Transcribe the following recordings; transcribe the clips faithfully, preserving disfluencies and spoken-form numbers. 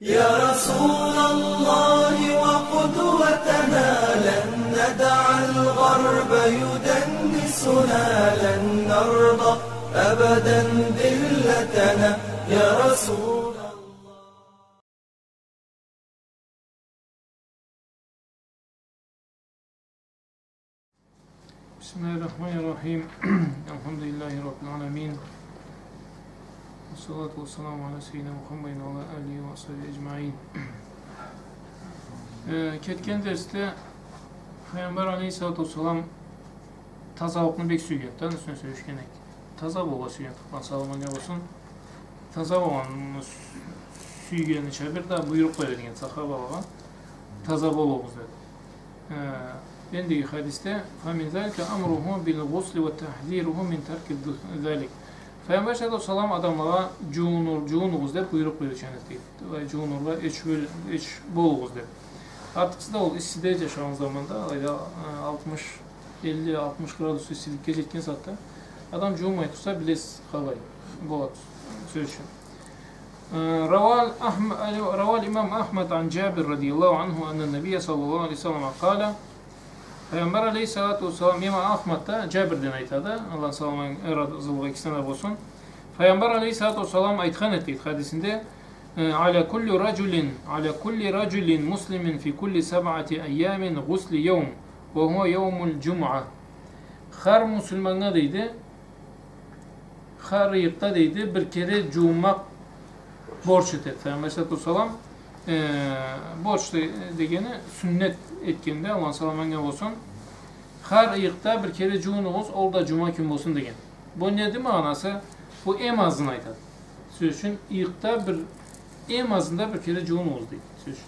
يا رسول الله وقدوتنا، لن ندع الغرب يدنسنا، لن نرضى أبدا ذلتنا، يا رسول الله. بسم الله الرحمن الرحيم. الحمد لله رب العالمين. والصلاة والسلام على سيدنا محمد وعلى آله وصحبه أجمعين. Э, кетген дерсде Пайгъамбар алейхиссалату уассалам тазалыкъны бек сюйгенди да, аны юсюне сёлешген эдик. Таза болургъа сюйгенди, Аллахны саламы анга болсун. Таза болгъанны сю-, сюйгенича бир да буйрукъ да берген сахабалагъа, таза болугъуз деб. Э, эндиги хадисде: فمن ذلك أمره بالغسل وتحذيره من ترك ذلك. Пайгъамбар саллаллаху алейхи ва саллам адамлагъа жууну-, жуунугъуз деб буйрукъ берген эди, дейди. Алай жуунургъа ёч бол-, ёч болугъуз деб. Артыкъсыз да ол иссиде жашагъан заманда, алайда, э, алтмыш, элли, алтмыш градус иссиликге жетген сагъатда адам жуунмай турса, билесиз къалай болады, сёз ючюн. Э, روى أحم-، روى الإمام أحمد عن جابر رضي الله عنه أن النبي صلى الله عليه وسلم قال. Пайгъамбар алейхиссалату уассалам, имам Ахмад да Жабирден айтады, Аллахны саламы, разылыгъы экисине да болсун. Пайгъамбар алейхиссалату уассалам айтхан эди, дейди, хадисинде, э, على كل رجل، على كل رجل مسلم في كل سبعة أيام غسل يوم، وهو يوم الجمعة. Хар муслиманнга, дейди, хар ыйыкъда, дейди, бир кере жуунмакъ борч этеди. Пайгъамбар алейхиссалату уассалам, э, борч де-, дегени сюннет этгенди, Аллахны саламы анга болсун. Хар ыйыкъда бир кере жуунугъуз, ол да жума кюн болсун деген. Бу неди магъанасы? Бу эм азын айтады. Сёз ючюн, ыйыкъда бир, эм азында бир кере жуунугъуз, дейди. Сёз ючюн.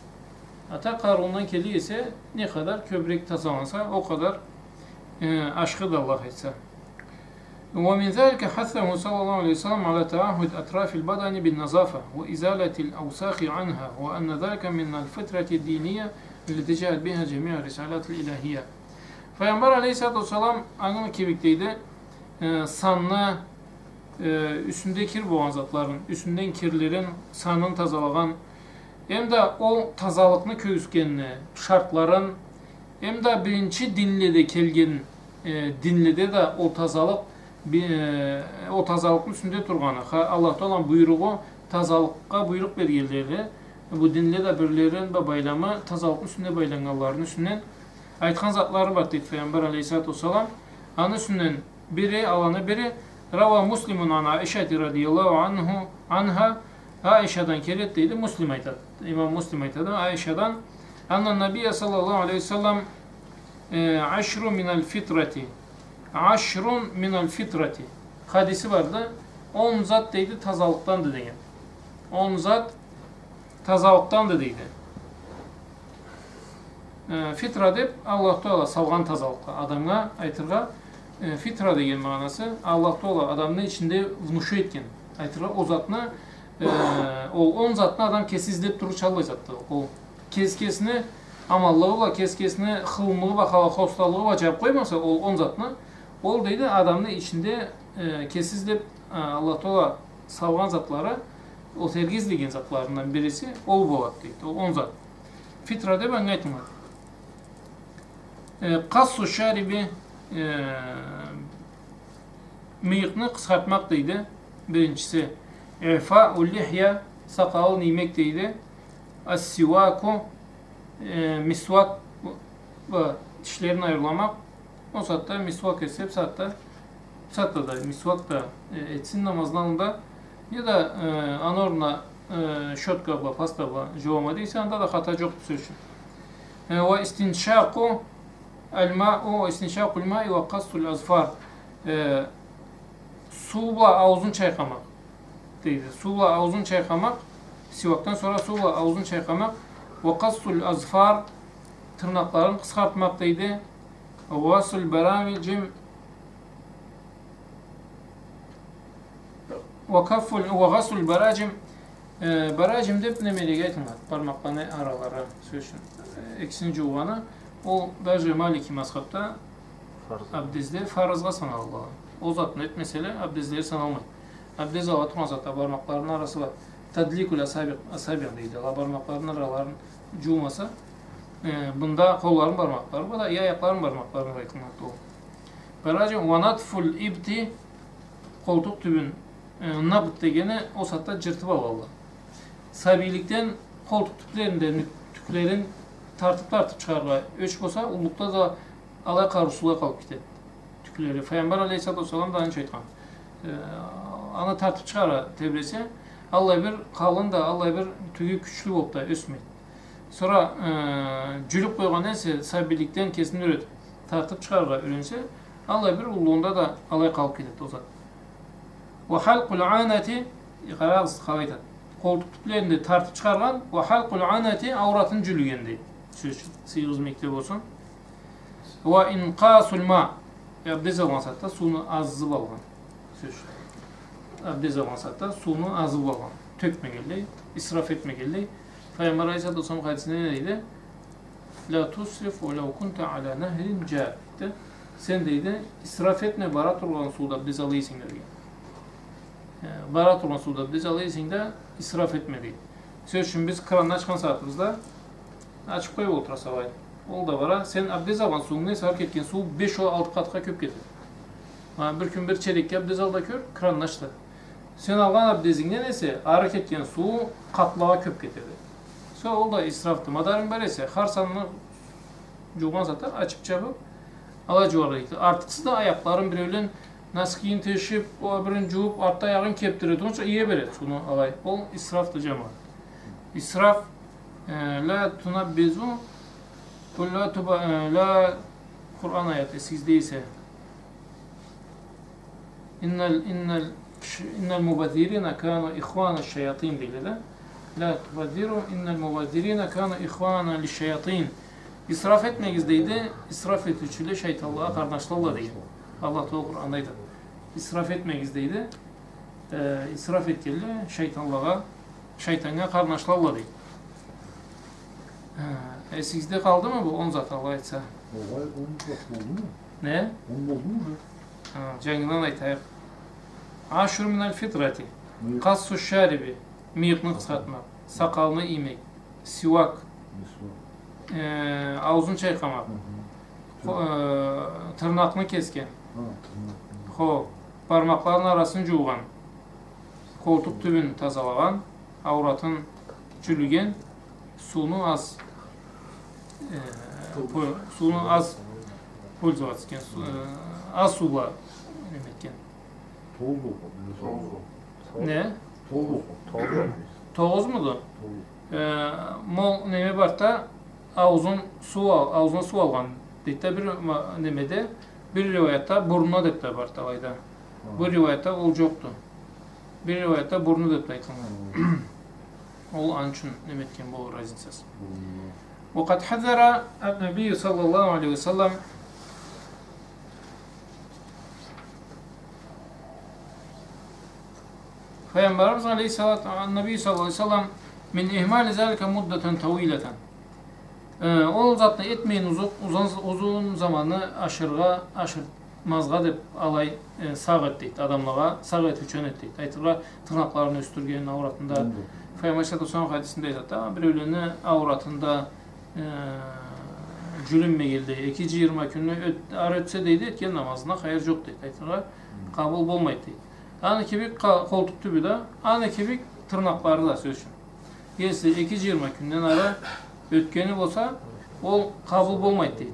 А так къарыуундан келе эсе, не къадар кёбюрек тазаланса, ол къадар, э, ашхыды, Аллах айтса. ومن ذلك حثه صلى الله عليه وسلم على تعهد أطراف البدن بالنظافة وإزالة الأوساخ عنها، وأن ذلك من الفطرة الدينية التي جاءت بها جميع الرسالات الإلهية. Пайгъамбар алейхиссалату уассалам аны кибик, дейди, э, санны, э, юсюнде кир болгъан затларын, юсюнден кирлерин, санын тазалагъан, эм да ол тазалыкъны кёргюзтгенни шартларын, эм да биринчи динледе келген, э, динледе да ол тазалыкъ, би-, э, ол тазалыкъны юсюнде тургъаны, ха, Аллах Тааланы буйругъу, тазалыкъгъа буйрукъ бергенлери, бу динле да бирлерин ба байламы тазалыкъны юсюнде байланнганларыны юсюнден айтхан затлары бар, дейди, Пайгъамбар алейхиссалату уассалам. Аны юсюнден бири, аланы бири, روى مسلم عن عائشة رضي الله عنه، عنها, Аишадан келеди, дейди, Муслим айтады. Имам Муслим айтады, Аишадан, أن النبي صلى الله عليه وسلم, э, عشر من الفطرة. عشر من الفطرة. Хадиси барды, он зат, дейди, тазалыкъданды деген. Он зат тазалыкъданды, дейди. Э, фитра деб Аллах Таала салгъан тазалыкъгъа, адамгъа айтыргъа, э, фитра деген магъанасы, Аллах Таала адамны ичинде внушать этген. Айтыргъа, ол затны, э, ол он затны адам кеси излеб турурча аллай затды. Ол кес-кесини аманлыгъы бла, кес-кесини хылымылыгъы бла, хала-, хосталыгъы бла джабыб къоймаса, ол он затны, ол, дейди, адамны ичинде, э, кеси излеб, э, Аллах Таала салгъан затлары, ол терге излеген затларындан бириси ол болады, дейди. Ол он зат. Фитра деб анга айтылады. Э, къассу шариби, э, мыйыкъны къысхартмакъ, дейди, биринчиси. Ифау лихья, сакъалын иймек, дейди. Ассиваку, э, мисвак, бу, тишлерин айырламакъ. Ол сагъатда мисвак эсе, бу сагъатда, бу сагъатда да мисвак да, э, этсин намазны аллында. Не да, э, аны орнуна, э, щётка бла, паста бла джууама дейсе, анда да хата джокъду, сёз ючюн. Э, ва истиншакъу аль-ма-, ва истиншакъу аль-маи ва къассу аль-азфар. Э, суу бла ауузун чайкъамакъ, дейди. Суу бла ауузун чайкъамакъ, сивакдан сора суу бла ауузун чайкъамакъ. Ва къассу аль-азфар, тырнакъларын къысхартмакъ, дейди. Ва гъаслу аль-бараджим, ва каффу аль-, ва гъаслу аль-бараджим, э, бараджим деб немелеге айтылады? Бармакъланы аралары, сёз ючюн. Э, экисини джуугъаны, ол даже малики мазхабда абдезде фарызгъа саналады. Ол затны этмеселе, абдезлери саналмайды. Абдез ала тургъан затда бармакъларыны арасы бла تدليك الأصابع, асабиъ дейди. Ала бармакъларыны араларын джуумаса, э, бунда къолларыны бармакълары бла да, аякъларыны бармакълары бла айтылмакъды ол. Бараджи, ونتف الإبط, къолтукъ тюбюн, э, набт дегени ол сагъатда джыртып алгъанла. Сабийликден къолтукъ тюплеринде ню-, тюклерин тартып-тартып чыгъаргъа ёч болса, уллулукъда да алай къарыусузлай къалып кетеди тюклери. Файгъамбар алейхиссалату уассалам да аны айтхан. Э, аны тартып чыгъара тебресе, аллай бир къалын да, аллай бир тюгю кючлю болуп да ёсмейди. Сора, э, джюлюп къойгъан эсе, сабийликден кесин юретип, тартып чыгъаргъа юренсе, аллай бир уллулугъунда да алай къалып кетеди ол зат. وحلق العانة, э, къарагъыз, къалай айтады. Къолтукъ тюплеринде тартып чыгъаргъан, وحلق العانة, ауратын джюлюген дейди. Сёз ючюн, сыйыгъыз мийикде болсун. وإنقاص الماء. Абдез алгъан сагъатда сууну азыб алгъан. Сёз ючюн. Абдез алгъан сагъатда сууну азыб алгъан. Тёкмегенлей, исраф этмегенлей. Файгъамбар алейхиссалату уассалам хадисинде не дейди? لا تسرف ولو كنت على نهر جار. Дейди, сен, дейди, исраф этме, бара тургъан сууда абдез ала эсенг да деген. Э, бара тургъан сууда абдез ала эсенг да, исраф этме, дейди. Сёз ючюн, биз кранны ачхан сагъатыбызда ачып къоюп олтураса алай. Ол да бара. Сен абдез алгъан суунгдан эсе ары кетген суу беш-алты къатха кёп кетеди. Ма, бир кюн бир челекге абдез ал да кёр, кранны ач да. Сен алгъан абдезингден эсе ары кетген суу къатлагъа кёп кетеди. Сора ол да исрафды. Мадарынг бар эсе, хар санны джуугъан сагъатда ачып-чабып, алай джууаргъа керекди. Артыкъсыз да аякъларын биреулен носкиин тешип, ол бирин джууп, артда аягъын кебдиреди. Онча ие береди сууну алай. Ол исрафды, джамагъат. Исраф, э, لا تنبذوا, قل لا تب-, э, لا, Къуран аят эсигизде эсе. إن ال-, إن ال-, إن المبذرين كانوا إخوان الشياطين, дейди да. لا تبذروا إن المبذرين كانوا إخوان للشياطين. Исраф этмегиз, дейди, исраф этиучюле шайтанлагъа къарнашладыла, дейди. Аллах Тааля Къуранда айтады. Исраф этмегиз, дейди. Э, исраф этгенле шайтанлагъа, шайтаннга къарнашладыла, дейди. Э, эсигизде къалдымы бу он зат, алай айтса? Огъай, он зат болдуму? Не? Он болдуму уже? Ха, джангыдан айтайыкъ. عشر من الفطرة. Мыйыкъ. قص الشارب, мыйыкъны къысхартмакъ, сакъалны иймек, сивак, мисвак, э, аузун чайкъамакъ, хы-хы, хо-, э, тырнакъны кесген. Ха, тырнакъны. Хо, бармакъларыны арасын джуугъан, къолтукъ тюбюн тазалагъан, ауратын джюлюген, сууну аз, э, по-, сууну аз пользоваться этген, су-, э, аз суу бла неме этген. Тогъуз болду, бир соруу. Не? Тогъуз. Тогъуз. Тогъузмуду? Тогъуз. Э, мол неме барды да, аузун суу ал-, аузуна суу алгъан дейди да бир ма-, немеде, бир риваятда бурнуна деб да барды алайда. Ха. Бу риваятда ол джокъду. Бир риваятда бурну деб да айтылгъан. Хы. Ол аны ючюн неме этген болур, разницасы. Бурну. وقد حذر النبي صلى الله عليه وسلم. Файгъамбарыбыз алейхиссалату, النبي صلى الله عليه وسلم من إهمال ذلك مدة طويلة. Э, ол затны этмейин узу-, узун, узун заманны ашыргъа, ашырмазгъа деб алай, э, сакъ эди дейди. Адамлагъа сакъ этиучен эди дейди. Айтыргъа, тырнакъларын ёсдюрген, ауратында. Мгм. Файгъамбар алейхиссалату уассалам хадисинде айтады да, биреулени ауратында, э, джюлюнмегенлей, эки джыйырма кюнню ёт-, ары ётсе дейди, этген намазына хайыр джокъ дейди. Айтыргъа, мгм, къабыл болмайды дейди. Аны кибик къа-, къолтукъ тюбю да, аны кибик тырнакълары да, сёз ючюн. Если эки джыйырма кюнден ары ётгени болса, ол къабыл болмайды дейди.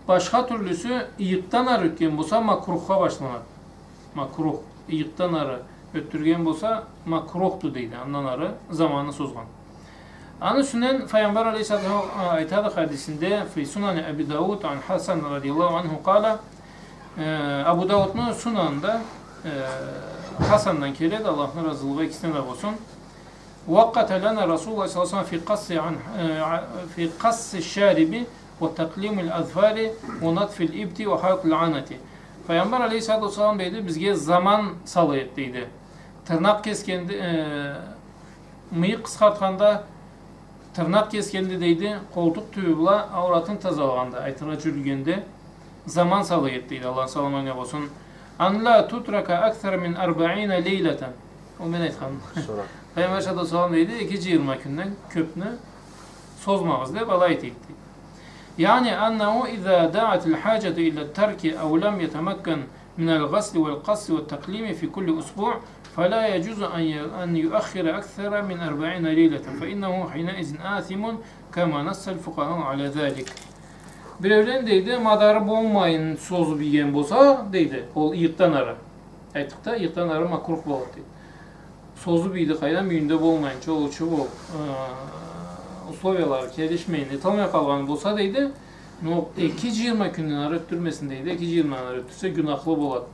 Башха тюрлюсю, ыйыкъдан ары ётген болса, макрухха башланады. Макрух. Ыйыкъдан ары ётдюрген болса, макрухду дейди. Андан ары заманын созгъан. Аны юсюнден Файгъамбар алейхиссалату уассалам айтады хадисинде, في سنن أبي داود عن حسن رضي الله عنه قال, э, Абу Даудну Сунанында, э, Хасандан келеди, Аллахны разылыгъы экисине да болсун. وقت لنا رسول الله صلى الله عليه وسلم في قص عن، э, في قص الشارب وتقليم الأظفار ونتف الإبط وحلق العانة. Файгъамбар алейхиссалату уассалам дейди, бизге заман сала эди дейди. Тырнакъ кесгенде, э, мыйыкъ къысхартханда, тырнакъ кесгенде дейди, къолтукъ тюбю бла ауратын тазалагъанда, айтыргъа, джюлюгенде, заман сала эди дейди, Аллахны саламы анга болсун. أن لا تترك أكثر من أربعين ليلة. Ол мен айтхан. Суракъ. Пайгъамбар алейхиссалату уассалам дейди, эки джыйырма кюнден кёпню созмагъыз деб, алай этейик, дейди. يعني أنه إذا دعت الحاجة إلى الترك أو لم يتمكن من الغسل والقص والتقليم في كل أسبوع، فلا يجوز أن ي-، أن يؤخر أكثر من أربعين ليلة، فإنه حينئذ آثم، كما نص الفقهاء على ذلك. Биреулен, дейди, мадары болмайын созуб ийген болса, дейди, ол ыйыкъдан ары. Айтдыкъ да, ыйыкъдан ары макрух болады, дейди. Созуб ийди, къайдам, юйюнде болмайынча, ол ючюн ол, э, условиялары келишмейин, эталмай къалгъаны болса, дейди, но эки джыйырма кюнден ары ётдюрмесин, дейди. Эки джыйырмадан ары ётдюрсе, гюнахлы болады.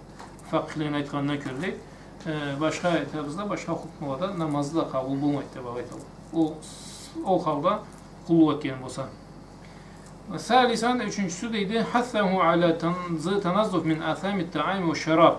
Факъихлени айтханына кёре, дейди. Э, башха айтабыз да, башха хукмулада намазы да къабыл болмайды деб алай айталла. Ол, ол халда къуллукъ этген болса. ثالثا, ючюнчюсю, дейди, حثه على تنظ-، تنظف من آثام الطعام والشراب.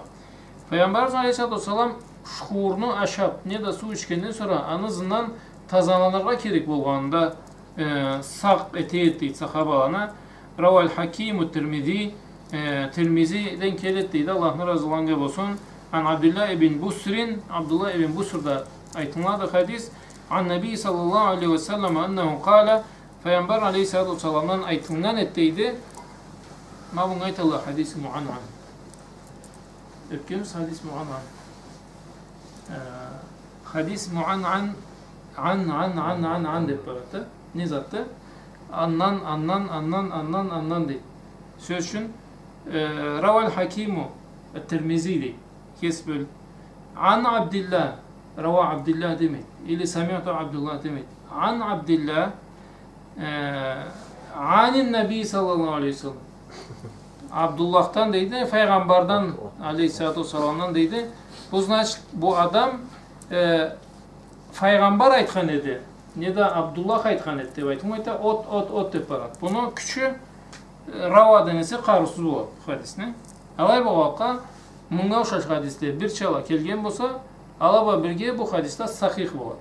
Пайгъамбарыбыз алейхиссалату уассалам шхурну ашаб, неда суу ичгенден сора, аны ызындан тазаланыргъа керек болгъанында, э, сакъ эте эди, дейди, сахабаланы. رواه الحكيم والترمذي, э, Тирмизиден келеди, дейди, Аллахны разылыгъы анга болсун. عن عبد الله بن بسر, Абдуллах ибн Бусрдан айтылады хадис. عن النبي صلى الله عليه وسلم أنه قال, Пайгъамбар алейхиссалату уассаламдан айтылгъан эди, дейди. Ма мынга айталла хадис муанъан. Ётгенибиз хадис муанъан. Э, хадис муанъан, ан, ан, ан, ан, ан деб барады да. Не затды? Андан, андан, андан, андан, андан дейди. Сёз ючюн, э, رواه الحكيم والترمذي дейди. Кеси бёлдю. عن عبد الله, رواه عبد الله демейди. Или سمعت عبد الله демейди. عن عبد الله, э, عن النبي صلى الله عليه وسلم. Абдуллахдан дейди, Пайгъамбардан, алейхиссалату уассаламдан дейди. Бу, значит, бу адам, э, Пайгъамбар айтхан эди, неда Абдуллах айтхан эди деб айтылмайды да, от, от, от деб барады. Буну кючю, э, روى деген эсе къарыусуз болады бу хадисни. Алай болгъанлыкъгъа, мынга ушаш хадисле бирчала келген болса, ала бла бирге бу хадис да сахих болады.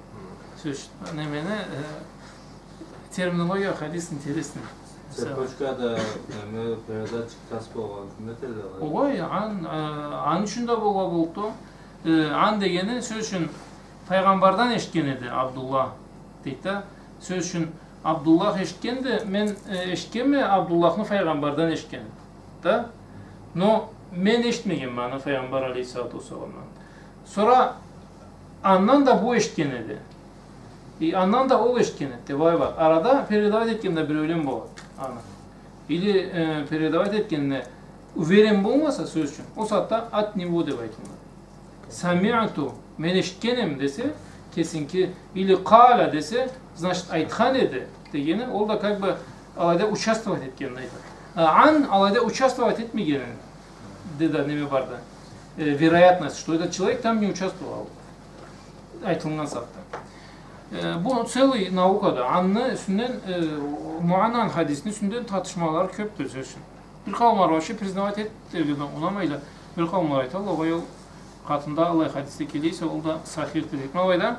Сёз ючюн, немени, э, терминология хадис интересный. Цепочкада, неме, передатчик тас болгъан ючюн этелле алай. Огъай, ан, э, аны ючюн да болгъа боллукъду. Э, ан дегени, сёз ючюн, Пайгъамбардан эшитген эди Абдуллах, дейди да. Сёз ючюн, Абдуллах эшитгенди, мен, э, эшитгенме, Абдуллахны Пайгъамбардан эшитгенин да. Но мен эшитмегенме аны Пайгъамбар алейхиссалату уассаламдан. Сора андан да бу эшитген эди. И андан да ол эшитген эди. Былай бар. Арада передавать этген да биреулен болады аны. Или, э, передавать этгенде уверен болмаса, сёз ючюн, ол сагъатда от него деб айтылады. Самиъту, мен эшитгенем десе, кесинки, или къала десе, значит, айтхан эди дегени, ол да как бы алайда участвовать этгенин айтады. А ан алайда участвовать этмегенин да, неме барды. Э, вероятность, что этот человек там не участвовал. Айтылгъан сагъатда. Э, бу целый наукады. Анны юсюнден, э, муанъан хадисни юсюнден тартышмалары кёпдю, сёз ючюн. Бир къауумла вообще признавать этерге да унамайла. Бир къауумла айталла, огъай, ол къатында аллай хадисде келе эсе, ол да сахихди деб. Ма алайда,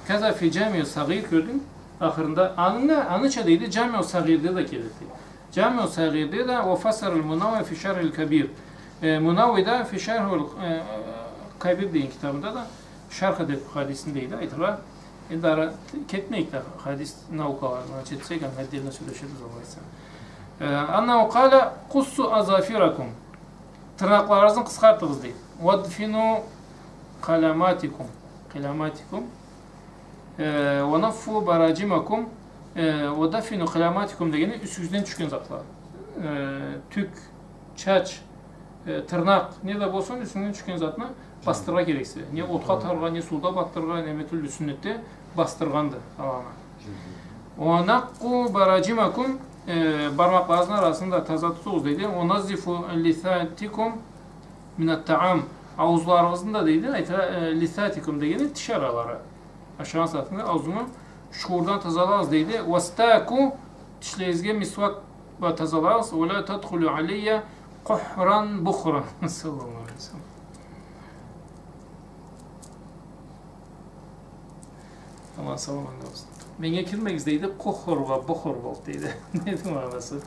كذا في الجامع الصغير, кёрдюнг? Ахырында, аны, аныча дейди, Джамиу Сагъирде да келеди. Джамиу Сагъирде да, وفسره المناوي في الشرح الكبير. Э, Мунауи да في الشرح ال-, э, الكبير деген китабында да, шарх этиб хадисни дейди, айтыргъа. Энди ары кетмейик да, хадис наукаларына кетсек, аны отдельно сёлеширбиз, Аллах айтса. Э, أنه قال: قصوا أظافركم. Тырнакъларыгъызны къысхартыгъыз, дейди. وضفنوا قلاماتكم. قلاماتكم. Э, ونفوا براجمكم. Э, وضفنوا قلاماتكم дегени юсюгюзден тюшген затла. Э, тюк, чач, э, тырнакъ, не да болсун, юсюнгден тюшген затны басдырыргъа керексе. Не отха атаргъа, не сууда батдырыргъа, неме тюрлю сюннетде басдыргъанды аланы. ونقوا براجمكم, э, бармакъларыгъызны арасын да таза тутугъуз, дейди. ونظفوا لثاتكم من الطعام. Аузларыгъызны да, дейди, айта, э, لثاتكم дегени тиш аралары. Ашагъан сагъатынгда аузунгу шхурдан тазалагъыз, дейди. واستاكوا, тишлеригизге мисвак бла тазалагъыз. ولا تدخلوا علي قحرا بخرا. Саллаллаху алейхи ва саллам. Аллах саламатны болсун. Меннге кирмегиз, дейди, къухургъа бухур болду, дейди. Неди магъанасы?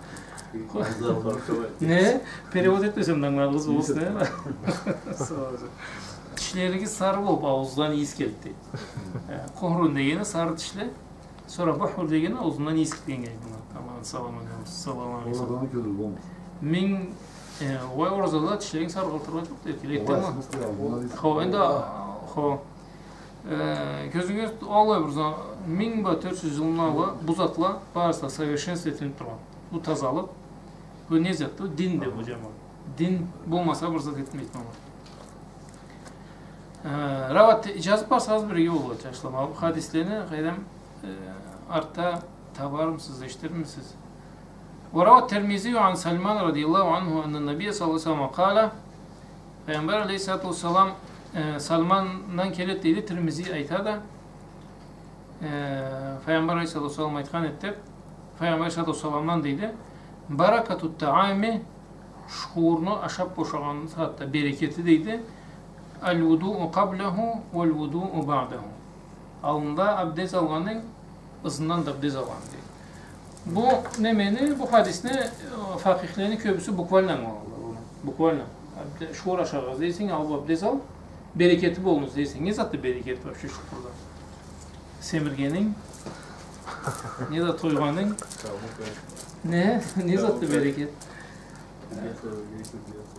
Не? Перевод этмесем да ангыладыгъыз, болсун, э? Тиш Тишлеригиз сары болуп, аууздан ийис келди, дейди. Э, къухрун дегени сары тишли, сора бухур дегени ауузундан ийис кетгеннге айтылады. Аллахны саламы, саламы алейкум. Оразаны кёзю болмаз. Минг, э, угъай, оразада тишлеринг сары къалтырыргъа жокъду, эркелей. Хо, энди, хо. Э, кёзюгюз аллай бир за-, минг бла тёрт жюз жыл алгъа бу затла барысы да совершенство этилип тургъан. Бу тазалыкъ, бу не затды? Дин да бу, жамауат. Дин болмаса, бир зат этилмейди, мама. Э, рават, жазып барсагъыз, бирге болур, жашла. Ма бу хадислени къайдам, э, артда табармысыз, эшитирмисиз? وروى الترمذي عن سلمان رضي الله عنه أن النبي صلى الله عليه وسلم قال, Пайгъамбар алейхиссалату уассалам, э, Салмандан келеди, дейди, Тирмизи айтады. Э, Пайгъамбар алейхиссалату уассалам айтхан эди деп, Пайгъамбар алейхиссалату уассаламдан, дейди, بركة الطعام, шухурну ашап бошагъан сагъатда берекети, дейди, الوضوء قبله والوضوء بعده. Аллында абдез алгъанынг, ызындан да абдез алгъанынг, дейди. Бу немени, бу хадисни, э, факъихлени кёбюсю буквально ангылагъанла. Буквально. Абде-, шухур ашаргъа излейсенг, алып абдез ал, берекети болсун излейсенг. Не затды берекет вообще шухурда? Семиргенинг? Не да тойгъанынг? Не? Не затды берекет?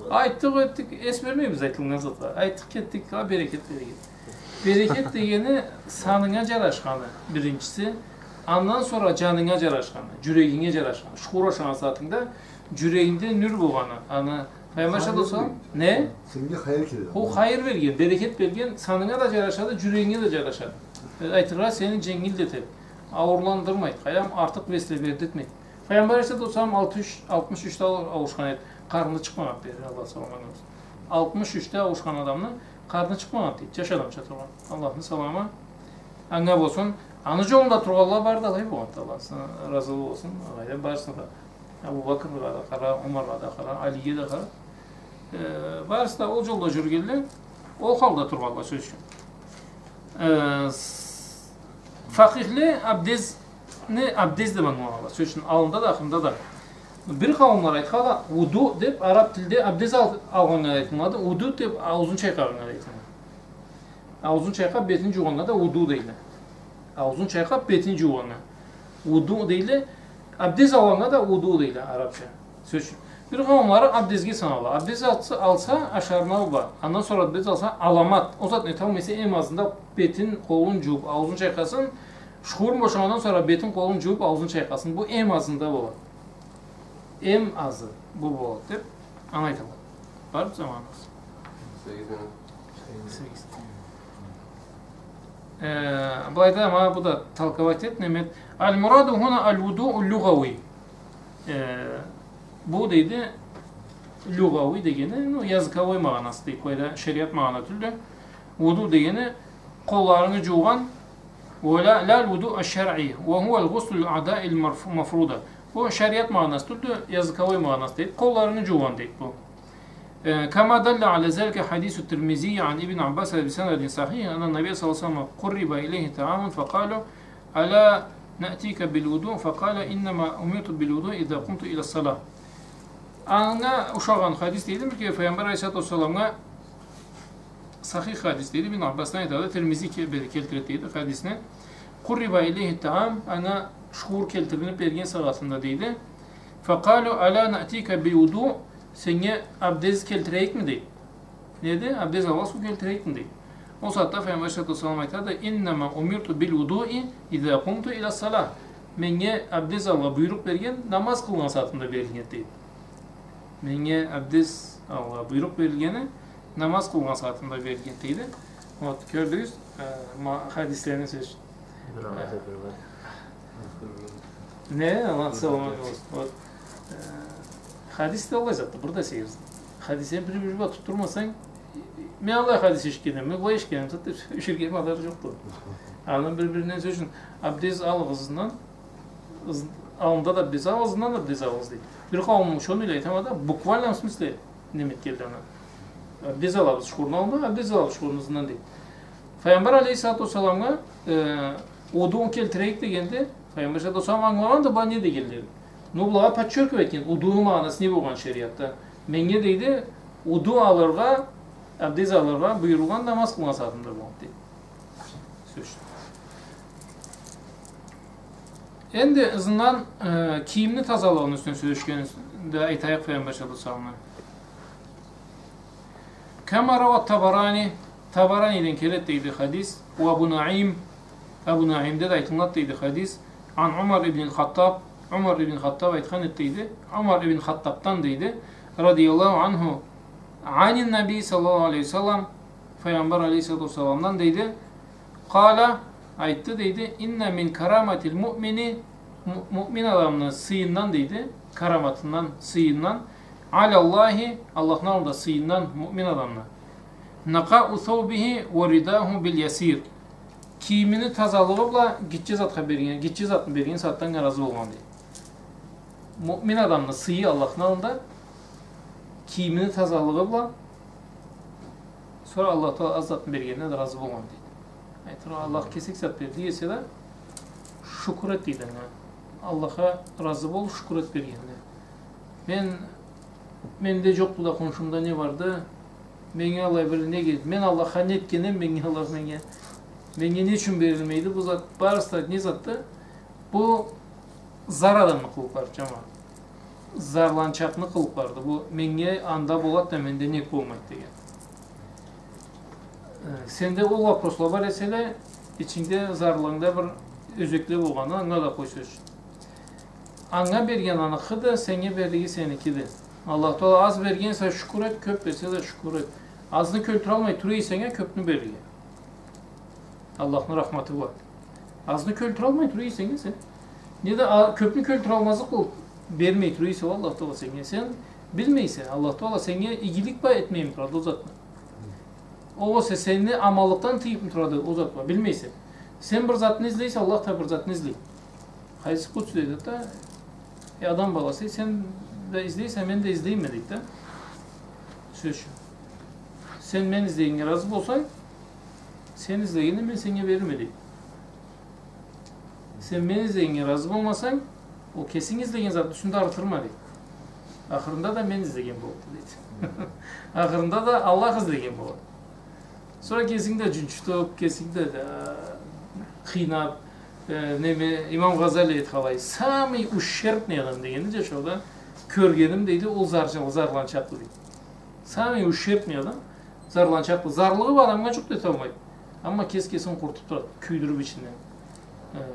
Айтдыкъ, этдик, эс бермейбиз айтылгъан затха. Айтдыкъ, кетдик, а, берекет, берекет. Берекет дегени санынга жарашханы, биринчиси. Андан сора жанынга жарашханы, жюрегинге жарашханы. Шухур ашагъан сагъатынгда жюрегингде нюр болгъаны. Аны Пайгъамбар алейхиссалату уассалам, не? Сеннге хайыр келеди. Ол хайыр берген, берекет берген, санынга да жарашады, жюрегинге да жарашады. Э, айтыргъа, сени женгил да этеди. Ауурландырмайды. Къайдам, артыкъ весле бердиртмейди. Пайгъамбар алейхиссалату уассалам алтмыш, алтмыш ючде ауушхан эди. Къарны чыкъмагъан эди, Аллах саламат этсин. Алтмыш ючде ауушхан адамны къарны чыкъмагъан эди, дейди. Жаш адамча тургъан. Аллахны саламы анга болсун. Аны жолунда тургъанла бары да алай болгъан эди. Аллах разы болсун. Алайда барысына да. Абу Бакргъа да къара, Умаргъа да къара, Алиге да къара. Э, барысы да ол жолда жюрюгенле, ол халда тургъанла, сёз ючюн. Э, с-, факъихле абдез, не абдез деп ангылагъанла, сёз ючюн, аллында да, ахырында да. Бир къауумла айтханла, вуду деп араб тилде абдез ал-, алгъаннга айтылады, вуду деп ауузун чайкъагъаннга айтылады. Ауузун чайкъап, бетин жуугъаннга да вуду дейле. Ауузун чайкъап, бетин жуугъаннга вуду дейле. Абдез алгъаннга да вуду дейле арабча. Сёз ючюн, бир къауумлары абдезге санала. Абдез алса, алса, ашарына уба. Андан сора абдез алса, аламат. Ол зат не тамам эсе, эм азында бетин, къолун жууп, ауузун чайкъасын. Шухурун бошагъандан сора бетин, къолун жууп, ауузун чайкъасын. Бу эм азында болады. Эм азы бу болады деп, аны айталла. Бармы заманыгъыз? Сегиз минут. Сегиз. Э, былайда, ма, бу да толковать эт, неме эт. المراد هنا الوضوء اللغوي. Э, бу, дейди, лугъави дегени, ну, языковой магъанасы, дейди, былайда шериат магъана тюлдю. Вуду дегени къолларынгы жуугъан, ولا، لا الوضوء الشرعي، وهو الغسل الأعضاء المرف-، المفروضة. Бу шариат магъанасы тюлдю, языковой магъанасы дейди. Къолларынгы жуугъан дейди бу. Э, كما دل على ذلك حديث الترمذي عن ابن عباس بسند صحيح أن النبي صلى الله عليه وسلم قرب إليه طعام فقالوا: ألا نأتيك بالوضوء؟ فقال: إنما أمرت بالوضوء إذا قمت إلى الصلاة. Анга ушагъан хадис дейди, бир кере Пайгъамбар алейхиссалату уассаламгъа Сахих хадис дейди, Ибн Аббасдан айтады, Тирмизи ке-, бери келтиреди дейди хадисни. قرب إليه طعام, анга шухур келтирилип берген сагъатында дейди. فقالوا: ألا نأتيك بوضوء, сеннге абдез келтирейикми дейди. Неди? Абдез алгъа суу келтирейикми дейди. Ол сагъатда Пайгъамбар алейхиссалату уассалам айтады, إنما أمرت بالوضوء إذا قمت إلى الصلاة. Меннге абдез алгъа буйрукъ берген, намаз къылгъан сагъатымда берилген дейди. Меннге абдез алгъа буйрукъ берилгени намаз къылгъан сагъатымда берилген дейди. Вот, кёрдюгюз, э, ма-, хадислени сёз. Бир алай да бир бар. Не, Аллах саламат болсун. Вот, э, хадис да аллай затды, бир да сейир. Хадислени бир-бири бла тутдурмасанг, мен аллай хадис эшитгенме, мен былай эшитгенме, затда эшитген мадар жокъду. Аны бир-биринден сёз ючюн, абдез алыгъыз ызындан, Ыз-, аллында да абдез алыгъыз, ызындан да абдез алыгъыз дейди. Бир къауум шону иле айтама да, буквально в смысле неме этгенле аны. Абдез алабыз шухурну аллында, абдез алабыз шухурну ызындан дейди. Пайгъамбар алейхиссалату уассаламгъа, э, удуну келтирейик дегенде, Пайгъамбар алейхиссалату уассалам ангылагъанды, была не дегенлерин. Но былагъа подчеркивать этген, удуну магъанасы не болгъан шериатда. Меннге дейди, уду алыргъа Абдез алыргъа буюрулгъан намаз къылгъан сагъатында болур, дейди. Сёз ючюн. Энди ызындан, э, кийимни тазалыгъыны юсюнден сёлешгенибизде айтайыкъ Пайгъамбар саллаллаху алейхи ва салламны. كما روى الطبراني, Табараниден келеди, дейди, хадис. وأبو نعيم, Абу Наимде да айтылынады, дейди, хадис. عن عمر بن الخطاب, Умар ибн Хаттаб айтхан эди, дейди. Умар ибн Хаттабдан, дейди, رضي الله عنه, عن النبي صلى الله عليه وسلم, Пайгъамбар алейхиссалату уассаламдан, дейди, قال, айтды, дейди, إن من كرامة المؤمن, му-, муъмин адамны сыйындан, дейди, караматындан, сыйындан, على الله, Аллахны аллында сыйындан муъмин адамны, نقاء ثوبه ورضاه باليسير. Кийимини тазалыгъы бла гитче затха берген, гитче затны берген затдан разы болгъан, дейди. Муъмин адамны сыйы Аллахны аллында кийимини тазалыгъы бла, сора Аллах Тагъала аз затны бергенине да разы болгъан, дейди. Айтыр, Аллах кесек зат берди эсе да, шукур эт, дейди, анга. Аллахха разы бол, шукур эт бергенине. Мен, менде джокъду да, хоншумда не барды? Меннге алай бир неге, мен Аллахха не этгенем, меннге Аллах меннге, меннге не ючюн берилмейди бу зат, барысы да не затды? Бу зар адамны къылыкълары, джамагъат. Зарланчакъны къылыкъларыды. Бу меннге анда болады да, менде нек болмайды деген. Э, сенде ол вопросла бар эселе, ичингде, зарлыгъынгда бир ёзекле болгъаны, анга да къой, сёз ючюн. Анга берген аныкъыды, сеннге берлиги сеникиди. Аллах Тагъала аз берген эсе шукур эт, кёб берсе да шукур эт. Азны кёлтюралмай тура эсенг а, кёбню берлиги. Аллахны рахматы бар. Азны кёлтюралмай тура эсенг а сен. Не да, а, кёбню кёлтюралмазлыкъ болуб бермей тура эсе Аллах Тагъала сеннге. Сен билмейсе, Аллах Тагъала сеннге игилик бла этмейми турады ол затны. Огъесе сени аманлыкъдан тыйыбмы турады ол зат бла, билмейсе. Сен бир затны излейсе, Аллах да бир затны излей. Хадис къудси дейди да, э, адам баласы, сен да излейсе, мен да излейме, дейди да. Сёз ючюн. Сен мен излегеннге разы болсанг, сен излегенни мен сеннге берирме, дейди. Сен мен излегеннге разы болмасанг, ол кесинг излеген затны юсюнде арытырма, дейди. Ахырында да мен излеген болду, дейди. Ахырында да Аллах излеген болады. Сора кесинг да джунчутуб, кесинг да, да къыйнаб, э, неме, Имам Гъазали эди къалай, самый ущербный адам дегенди, джашауда кёргеним, дейди, ол зарча-, зарланчакъды, дейди. Самый ущербный адам зарланчакъды. Зарлыгъы бар адамгъа джукъ да эталмайды. Амма кеси кесин къурутуб турады, кюйдюрюб ичинден. Э,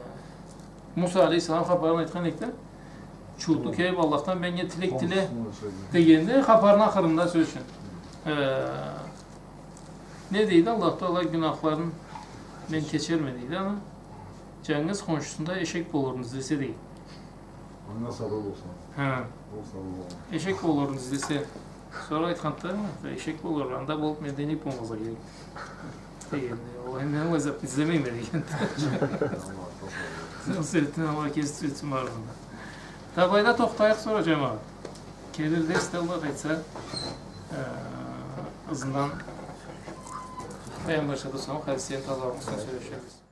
Муса алейхиссалам хапарын айтхан эдик да. Чууутлу келиб, Аллахдан меннге тилек тиле дегенде, хапарны ахырында, сёз ючюн. Э, не дейди? Аллах Тагъала гюнахларын мен кечерме, дейди, ама джангыз хоншусунда эшек болурун излесе, дейди. Анга сабаб болсун. Хы. Ол сабаб болсун. Эшек болурун излесе. Сора айтханды, эшек болур, анда болуб, менде не болмазгъа керек? Дегенди, ол энди мен ол затны излемейме дегенди. Ол себебден Аллах кеси тюзетсин барын да. Да былайда тохтайыкъ сора, джамагъат. Келир дерсде, Аллах айтса, э, ызындан Пайгъамбар саллаллаху алейхи ва саллам хадислерин тазалыкъ юсюнден сёлеширбиз.